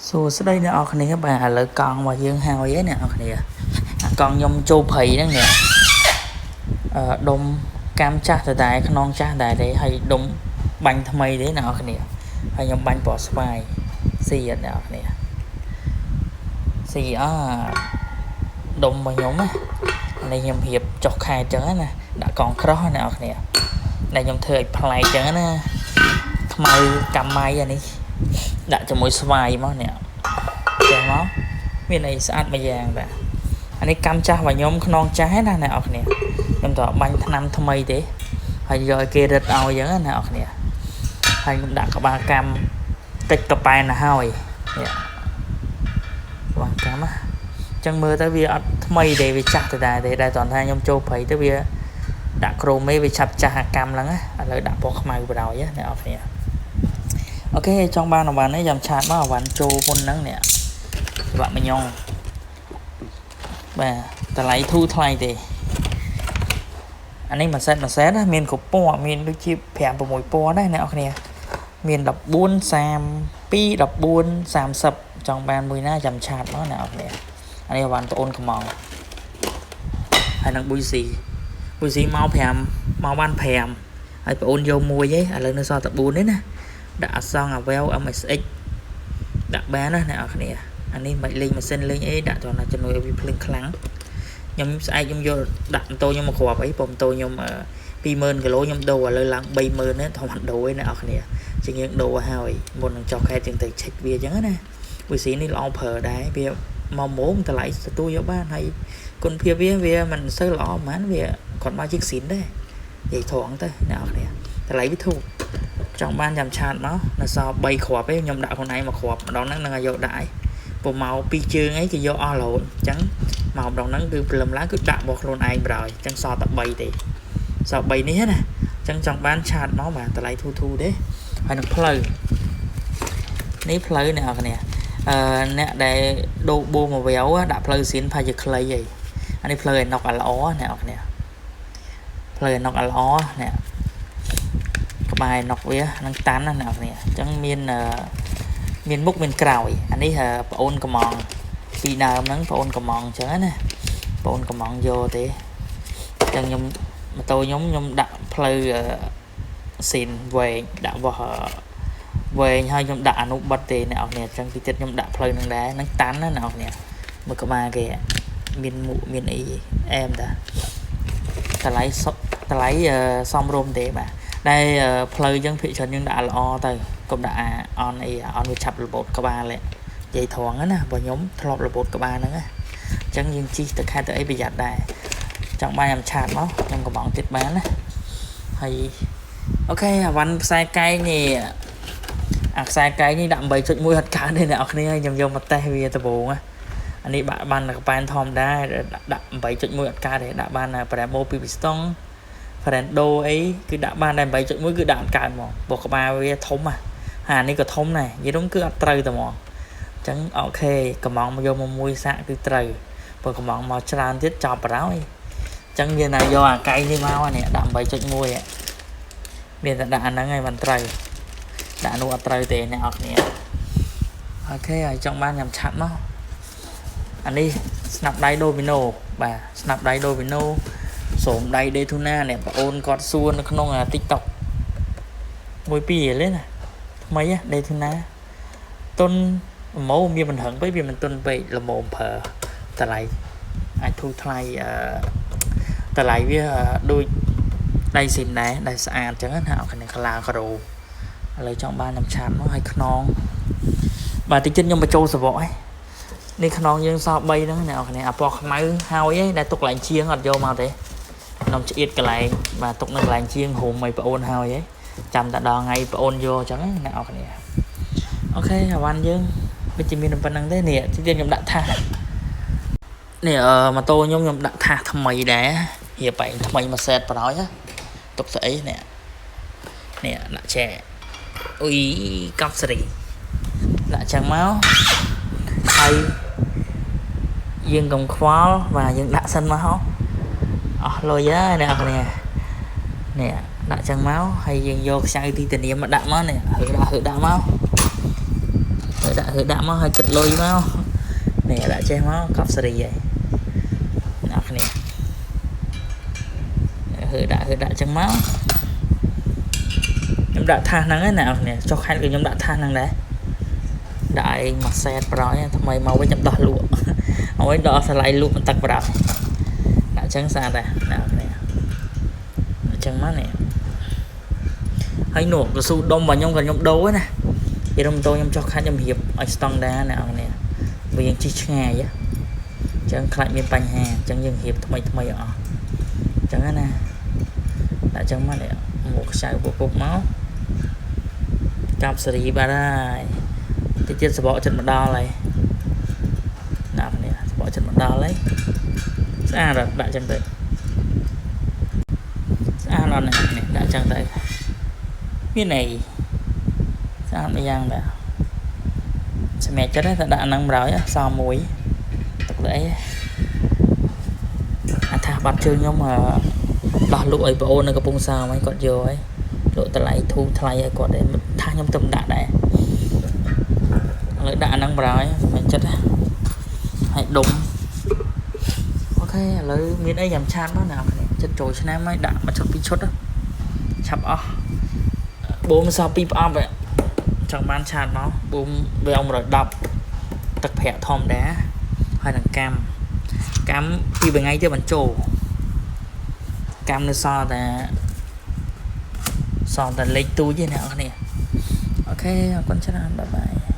សួស្តីអ្នកនរគ្នាបាទឥឡូវកង់របស់យើងហើយឯអ្នកនរគ្នាអាកង់ខ្ញុំចូលព្រៃហ្នឹងនេះដុំកាំចាស់ដដែលខ្នងចាស់ដែរទេហើយដុំបាញ់ថ្មីទេអ្នកនរគ្នាហើយខ្ញុំបាញ់ពណ៌ស្វាយស៊ីអត់អ្នកនរគ្នាស៊ីអដុំរបស់ខ្ញុំណានេះខ្ញុំរៀបចុះខែអញ្ចឹងណាដាក់កង់ក្រោះអ្នកនរគ្នាដែលខ្ញុំធ្វើឲ្យប្លែកអញ្ចឹងណាខ្មៅកាំម៉ៃអានេះដាក់ជាមួយស្វាយមកនេះចឹងមកមានអីស្អាតមួយយ៉ាងបាទអានេះកាំចាស់របស់ខ្ញុំខ្នងចាស់ណាអ្នកនរគ្នាខ្ញុំតបាញ់ថ្នាំថ្មីទេហើយយកឲ្យគេរឹតឲ្យអញ្ចឹងណាអ្នកនរគ្នាហើយខ្ញុំដាក់ក្បាលកាំតិចកប៉ែនទៅហើយនេះក្បាលកាំណាអញ្ចឹងមើលទៅវាអត់ថ្មីទេវាចាស់ទៅដែរទេដែលតោះថាខ្ញុំចូលព្រៃទៅវាដាក់ក្រូមេវាឆាប់ចាស់អាកម្មហ្នឹងណាឥឡូវដាក់ពណ៌ខ្មៅបណ្ដោយណាអ្នកនរគ្នាអូខេចង់បានអវ៉ាន់នេះចាំឆាតមកអវ៉ាន់ចូលមុនហ្នឹងនេះច្បាក់មញងបាទតម្លៃធូរថ្លៃទេអានេះមួយសេតមួយសេតណាមានគ្រប់ពណ៌មានដូចជា5 6ពណ៌ដែរអ្នកនរគ្នាមាន14 32 14 30ចង់បានមួយណាចាំឆាតមកអ្នកនរគ្នាអានេះអវ៉ាន់ប្អូនកំងហើយនឹងប៊ុយស៊ីប៊ុយស៊ីមក5មកបាន5ហើយប្អូនយកមួយឯងឥឡូវនៅសល់តែ4ទេណាដាក់អសង់អាវែល MSX ដាក់បានណាអ្នកនរគ្នាអានេះមិនលេងម៉ាស៊ីនលេងអីដាក់ត្រង់ណាជំនួយឲ្យវាភ្លឺខ្លាំងខ្ញុំស្អែកខ្ញុំយកដាក់ម៉ូតូខ្ញុំមកគ្រាប់អីព្រោះម៉ូតូខ្ញុំ20000គីឡូខ្ញុំដូរឥឡូវឡើង30000ទេធម្មតាដូរឯអ្នកនរគ្នាជាងយើងដូរហើយមុននឹងចុះខែជាងទៅឆែកវាអញ្ចឹងណាវិស៊ីនេះល្អប្រើដែរវាមកមុំតម្លៃទទួលយកបានហើយគុណភាពវាវាមិនសូវល្អហ្មងវាគាត់មកជាងស៊ីនដែរនិយាយត្រង់ទៅអ្នកនរគ្នាតម្លៃវាធូរចង់បានចាំឆាតមកនៅសល់3គ្រាប់ឯងខ្ញុំដាក់ខ្លួនឯងមួយគ្រាប់ម្ដងហ្នឹងនឹងឲ្យយកដាក់ឯងព្រោះមកពីរជើងអីគេយកអស់រហូតអញ្ចឹងមកម្ដងហ្នឹងគឺព្រលឹមឡើងគឺដាក់របស់ខ្លួនឯងបណ្ដោយអញ្ចឹងសល់តែ3ទេសល់3នេះណាអញ្ចឹងចង់បានឆាតមកបាទតម្លៃធូរធូរទេហើយនឹងផ្លូវនេះផ្លូវអ្នកនរគ្នាអឺអ្នកដែលដូរបូមកវែវដាក់ផ្លូវស៊ីនផាជាខ្លីហីអានេះផ្លូវឯណុកអាល្អអ្នកនរគ្នាផ្លូវឯណុកអាល្អអ្នកក្បែរណុកវានឹងតាន់ណាអ្នកនរគ្នាអញ្ចឹងមានមានមុខមានក្រោយអានេះប្អូនកំងពីដើមហ្នឹងប្អូនកំងអញ្ចឹងណាប្អូនកំងយកទេអញ្ចឹងខ្ញុំម៉ូតូខ្ញុំខ្ញុំដាក់ផ្លូវស៊ីនវែងដាក់វាស់វែងហើយខ្ញុំដាក់អនុបិទទេអ្នកនរគ្នាអញ្ចឹងពីចិត្តខ្ញុំដាក់ផ្លូវនឹងដែរនឹងតាន់ណាអ្នកនរគ្នាមើលក្បាលគេមានមុខមានអីអែមតាតម្លៃតម្លៃសមរម្យទេបាទដែលផ្លូវអញ្ចឹងភាគច្រើនយើងដាក់ល្អទៅកុំដាក់អាអន់អីអន់វាឆាប់របូតក្បាលនិយាយត្រង់ណាបើខ្ញុំធ្លាប់របូតក្បាលហ្នឹងណាអញ្ចឹងយើងជិះទៅខេត្តទៅអីប្រយ័ត្នដែរចង់បានខ្ញុំឆាតមកខ្ញុំកំងទៀតបានណាហើយអូខេអាវ៉ាន់ខ្សែកែងនេះអាខ្សែកែងនេះដាក់8.1អត់កើនទេអ្នកនរគ្នាខ្ញុំយកមកតេស្តវាដំបូងណាអានេះបាក់បានកប៉ែនធម្មតាដាក់8.1អត់កើតទេដាក់បាន Brembo 2 piston Brando អីគឺដាក់បានតែ8.1គឺដាក់អត់កើតហ្មងព្រោះក្បាលវាធំហ่ะអានេះក៏ធំដែរនិយាយរួមគឺអត់ត្រូវតែហ្មងអញ្ចឹងអូខេកំងមកយកមកមួយសាក់គឺត្រូវព្រោះកំងមកច្រើនទៀតចប់បណ្ដោយអញ្ចឹងមានតែយកអាកែងនេះមកនេះដាក់8.1មានតែដាក់អាហ្នឹងហើយមិនត្រូវដាក់នោះអត់ត្រូវទេអ្នកនរគ្នាអូខេហើយចង់បានញ៉ាំឆាត់មកអានេះស្នាប់ដៃដូមីណូបាទស្នាប់ដៃដូមីណូស្រោមដៃ Daytona នេះបងអូនគាត់សួរនៅក្នុង TikTok មួយពីរលេណាថ្មី Daytona តុនម៉ូមានមិនហឹងពេកវាមិនតុនពេកល្មមប្រើតម្លៃអាចធូរថ្លៃអឺតម្លៃវាដូចដៃស៊ីនដែរដែលស្អាតអញ្ចឹងណាអរគ្នាកាឡាការ៉ូឥឡូវចង់បានខ្ញុំឆាតមកឲ្យខ្នងបាទតិចទៀតខ្ញុំបញ្ចូលសវកឯងនេះខ្នងយើងសល់3ហ្នឹងអ្នកនរគ្នាអាពណ៌ខ្មៅហើយឯងដែលទុកកន្លែងជាងអត់យកមកទេខ្ញុំឆ្អៀតកន្លែងបាទទុកនៅកន្លែងជាងហុំឲ្យប្អូនហើយឯងចាំតែដល់ថ្ងៃប្អូនយកអញ្ចឹងអ្នកនរគ្នាអូខេអាវ៉ាន់យើងវាជាមានប៉ុណ្្នឹងទេនេះទីទៀតខ្ញុំដាក់ថាសនេះអឺម៉ូតូខ្ញុំខ្ញុំដាក់ថាសថ្មីដែររៀបបែងថ្មីមួយសេតបណ្ដោយទុកស្អីនេះនេះដាក់ចែអុយកប់សេរីដាក់ចឹងមកហើយយើងកុំខ្វល់បាទយើងដាក់សិនមកអស់លុយហើយអ្នកនរគ្នានេះដាក់ចឹងមកហើយយើងយកខ្ចៅទីតានាមមកដាក់មកនេះហឺដាក់ហឺដាក់មកហឺដាក់ ដាក់ហឺដាក់មកឲ្យគិតលុយមកនេះដាក់ចេះមកកប់សេរីហើយអ្នកគ្នាហឺដាក់ហឺដាក់ចឹងមកខ្ញុំដាក់ថាសហ្នឹងណាអ្នកគ្នាចុះខេត្តក៏ខ្ញុំដាក់ថាសហ្នឹងដែរដាក់ឯងមួយសែតប្រយថ្មីមកវិញខ្ញុំដោះលក់ឲ្យវិញដោះឆ្លៃលក់បន្ទឹកប្រោដាក់ចឹងស្អាតដែរអ្នកគ្នាអញ្ចឹងមកនេះហើយនោះកស៊ូដុំរបស់ខ្ញុំក៏ខ្ញុំដូរណាពីរំតោខ្ញុំចុះខាត់ខ្ញុំរៀបឲ្យស្តង់ដាអ្នកនរវាយើងជិះឆ្ងាយអញ្ចឹងខ្លាចមានបញ្ហាអញ្ចឹងយើងរៀបថ្មីថ្មីអស់អញ្ចឹងណាដាក់អញ្ចឹងមកនេះមកខ្ចៅពុកពុកមកកាប់សេរីបាត់ហើយតិចទៀតសបកចិត្តមកដល់ហើយអ្នកនេះសបកចិត្តមកដល់ហើយស្អាតអត់ដាក់អញ្ចឹងទៅស្អាតអត់អ្នកនេះដាក់អញ្ចឹងទៅមានអីស្អាតមួយយ៉ាងដែរសម្រាប់ចិត្តតែដាក់ហ្នឹងបណ្ដោយសល់មួយទុកទៅអីអាថាបាត់ជើងខ្ញុំដោះលក់ឲ្យប្អូននៅកំពង់សោមហើយគាត់យកហើយលក់តម្លៃធូរថ្លៃឲ្យគាត់ដែរថាខ្ញុំទៅដាក់ដែរឥឡូវដាក់អាហ្នឹងបណ្ដោយសម្រាប់ចិត្តហើយដុំOK ឥឡូវមានអីយ៉ាំ chat មកណាអ្នកចិត្តចូលឆ្នាំហើយដាក់មួយឈុតពីរឈុតឆាប់អស់បូមសល់ពីរប្រអប់ចង់បាន chat មកបូមវា110ទឹកប្រាក់ធម្មតាហើយនឹងកម្មកម្មពីរថ្ងៃទៀតបញ្ចូលកម្មនៅសល់តែសល់តែលេខទូចទេអ្នកនរគ្នាOK អរគុណច្រើន bye bye.